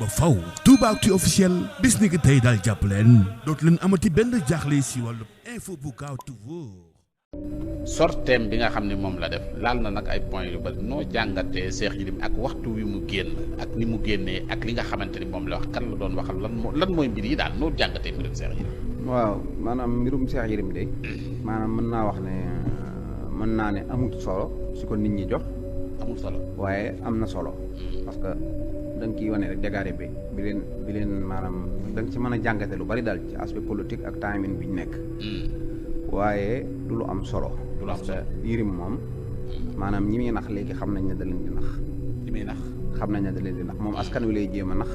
ba faw Toubactu officiel bis ni ki tey daal jàpp leen dootu leen amati benn jaaxle si wàllu info bu gaaw te wóor. sorteem bi nga xam ne moom la def laal na nag ay points yu bari noo jàngatee Cheikh Yérim ak waxtu wi mu génn ak ni mu génnee ak li nga xamante ni moom la wax kan la doon waxal lan mooy mbir yi daal noo jàngatee mbirum Cheikh Yérim. waaw maanaam mbirum Cheikh Yérim de maanaam mën naa wax ne mën naa ne amul solo su ko nit ñi jox. amul solo waaye am na solo. parce que da nga ciy wane rek dégaré bi leen maanaam da nga ci mën a jàngate lu bari daal ci aspect politique ak timing bi ñu nekk. waaye du lu am solo. du lu am solo parce que Yérim moom maanaam ñi muy nax léegi xam nañ ne da leen di nax. li muy nax xam nañ ne da leen di nax moom askan wi lay jéem a nax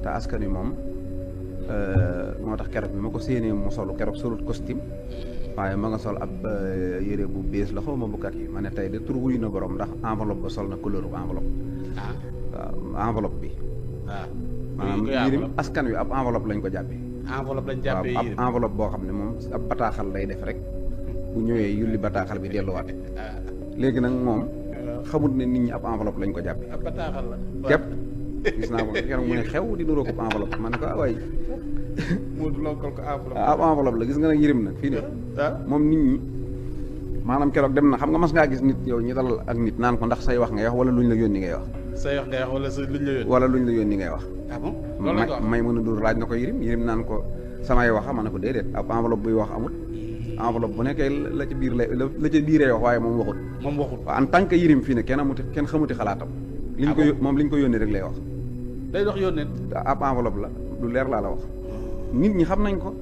te askan wi moom moo tax keroog bi ma ko séenee mu solu keroog solut costume waaye ma nga sol ab yére bu bees la xaw ma bu kat yi ma ne tey de tur wuyu na borom ndax enveloppe ba sol na couleur bu enveloppe. waaw enveloppe bi. waaw maanaam Yérim askan wi ab enveloppe lañ ko jàppee. enveloppe lañ jàppee waaw Yérim ab enveloppe boo xam ne moom ab bataaxal lay def rek bu ñëwee yulli bataaxal bi delluwaat léegi nag moom xamut ne nit ñi ab enveloppe lañ ko jàppee. ab bataaxal la képp gis naa ko keroog mu ne xew di nuroo ko enveloppe ma ne ko waay mu lonkal ko enveloppe ab enveloppe la gis nga nag Yérim nag fii ne moom nit ñi maanaam keroog dem na xam nga mas ngaa gis nit yow ñi dalal ak nit naan ko ndax say wax ngay wax wala luñ la yónni ngay wax. say wax ngay wax wala luñ la yónni. wala luñ la yónni ngay wax. ah bon loolu la ko wax may mën a dóor laaj na ko Yérim naan ko samay wax ma ne ko déedéet ab enveloppe buy wax amut. enveloppe bu nekkee la ci biir la ca biiree wax waaye moom waxut. moom waxut waaw en tant que Yérim fii ne kenn xamuti xalaatam. liñ ko yónni rek lay wax. day dox yónnee. ab enveloppe la lu leer laa la wax. nit ñi xam nañ ko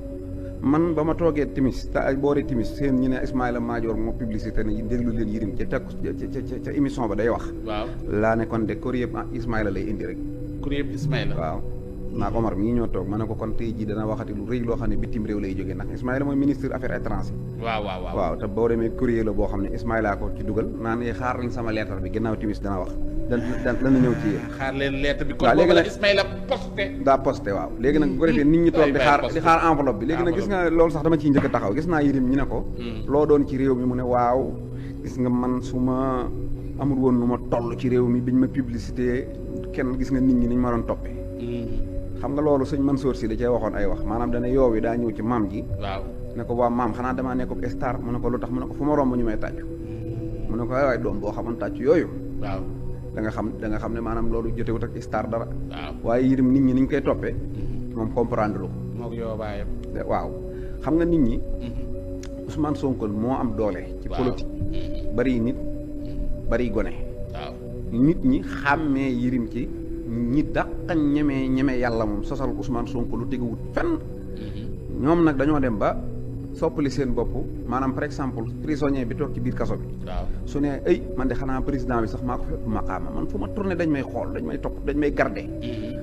man ba ma toogee timis te ay boori timis seen ñu ne Ismaïla Madior moo publicité ne déglu leen Yérim ca émission ba day wax. waaw laa ne kon de courrier Ismaïla lay indi rek. courrier Ismaïla waaw. maak Omar mii ñoo toog ma ne ko kon tey jii dana waxati lu rëy loo xam ne bitim réew lay jógee ndax Ismaïla mooy ministre affaires étrangères. waaw te boo demee courrier la boo xam ne Ismaïla ko ci dugal naan xaar leen sama lettre bi ginnaaw timis dana wax dana ñëw ci yéen. xaar leen lettre bi. waaw léegi nag Ismaïla posté. daa posté waaw léegi nag bu ko defee nit ñi toog di xaar enveloppe bi léegi nag gis nga loolu sax dama ciy njëkk a taxaw gis naa Yérim ñu ne ko loo doon ci réew mi mu ne waaw gis nga man su ma amul woon nu ma toll ci réew mi biñ ma publicité kenn gis nga nit ñi niñ ma doon toppee. xam nga loolu sëñ Mansour Sy da cee waxoon ay wax maanaam dana yoow yi daa ñëw ci maam ji. waaw ne ko waa maam xanaa damaa nekk star mu ne ko lu tax mu ne ko fu ma romb ñu may tàccu mu ne ko waay doom boo xamoon tàccu yooyu. waaw da nga xam ne maanaam loolu jotewut ak star dara. waaw waaye Yérim nit ñi niñ koy toppee. moom comprendre lu ko. moo ko yow baayam. waaw xam nga nit ñi. Ousmane Sonko moo am doole. ci politique bari nit bari gone. waaw nit ñi xàmmee Yérim ci. ñi dàqañ ñeme yàlla moom sosal Ousmane Sonko lu teguwut fenn ñoom nag dañoo dem ba soppali seen bopp maanaam par exemple prisonnier bi toog ci biir kaso bi. waaw su ne ay man de xanaa président bi sax maa ko fépp maqaama man fu ma tourné dañ may xool dañ may topp dañ may garder.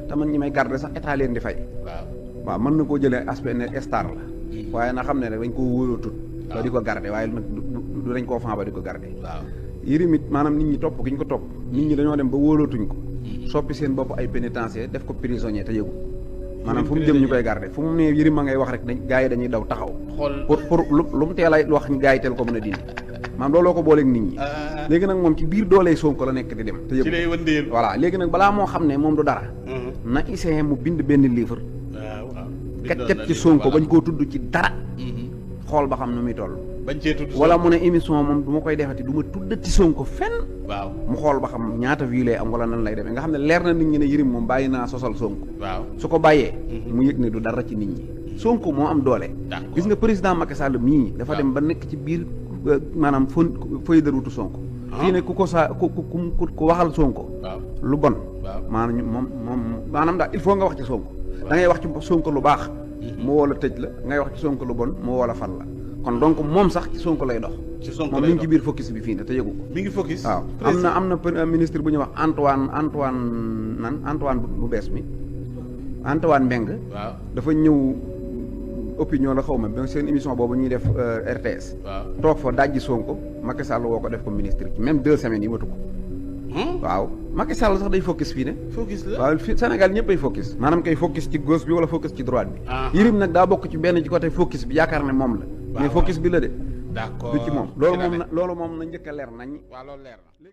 te man ñi may garder sax état leen di fay. waaw mën na koo jëlee aspect ne star la. waaye na xam ne rek dañ koo wóolatut ba di ko garder waaye nag du dañ koo fan ba di ko garder. waaw Yérim it maanaam nit ñi topp gi ñu ko topp nit ñi dañoo dem ba wóolatuñ ko. soppi seen bopp ay pénitencier def ko prisonnier te yëgu maanaam fu mu jëm ñu koy garder fu mu ne Yérim ma ngay wax rek gaa yi dañuy daw taxaw pour lu mu teel a wax gaa yi teel ko mën a dindi maanaam looloo ko booleeg nit ñi léegi nag moom ci biir doolee Sonko la nekk di dem te yëgu voilà léegi nag balaa moo xam ne moom du dara na essayé mu bind benn livre kaccat ci Sonko bañ koo tudd ci dara xool ba xam nu muy toll wala mu ne émission moom du ma koy defati du ma tuddati Sonko fenn. waaw mu xool ba xam ñaata vues lay am wala nan lay demee nga xam ne leer na nit ñi ne Yérim moom bàyyi naa sosal Sonko. waaw su ko bàyyee. mu yëg ne du dara ci nit ñi. Sonko moo am doole. gis nga président Macky Sall mii. dafa dem ba nekk ci biir maanaam feuille de route Sonko. fii ne ku waxal Sonko. lu bon. maanaam daal il faut nga wax ci Sonko. da ngay wax ci Sonko lu baax. mu woo la tëj la ngay wax ci Sonko lu bon mu woo la fal la. kon donc moom sax ci Sonko lay dox. ci Sonko moom mi ngi ci biir focus bi fii ne te yëgu ko. mi ngi focus. waaw am na ministre bu ñuy wax Antoine bu bees mi Antoine Mbengue. waaw dafa ñëw opinion la xaw ma ba seen émission boobu ñuy def RTS. waaw toog fa dajji Sonko Macky Sall woo ko def ko ministre ci même 2 semaines yi matu ko. waaw Macky Sall sax day focus fii ne. focus la waaw fii Sénégal ñëpp ay focus. maanaam kay focus ci gauche bi wala focus ci droite bi. Yérim nag daa bokk ci benn ci côté focus bi yaakaar ne moom la. mais focus bi la de. d'accord du ci moom loolu moom na njëkk a leer nañ. waaw loolu leer na.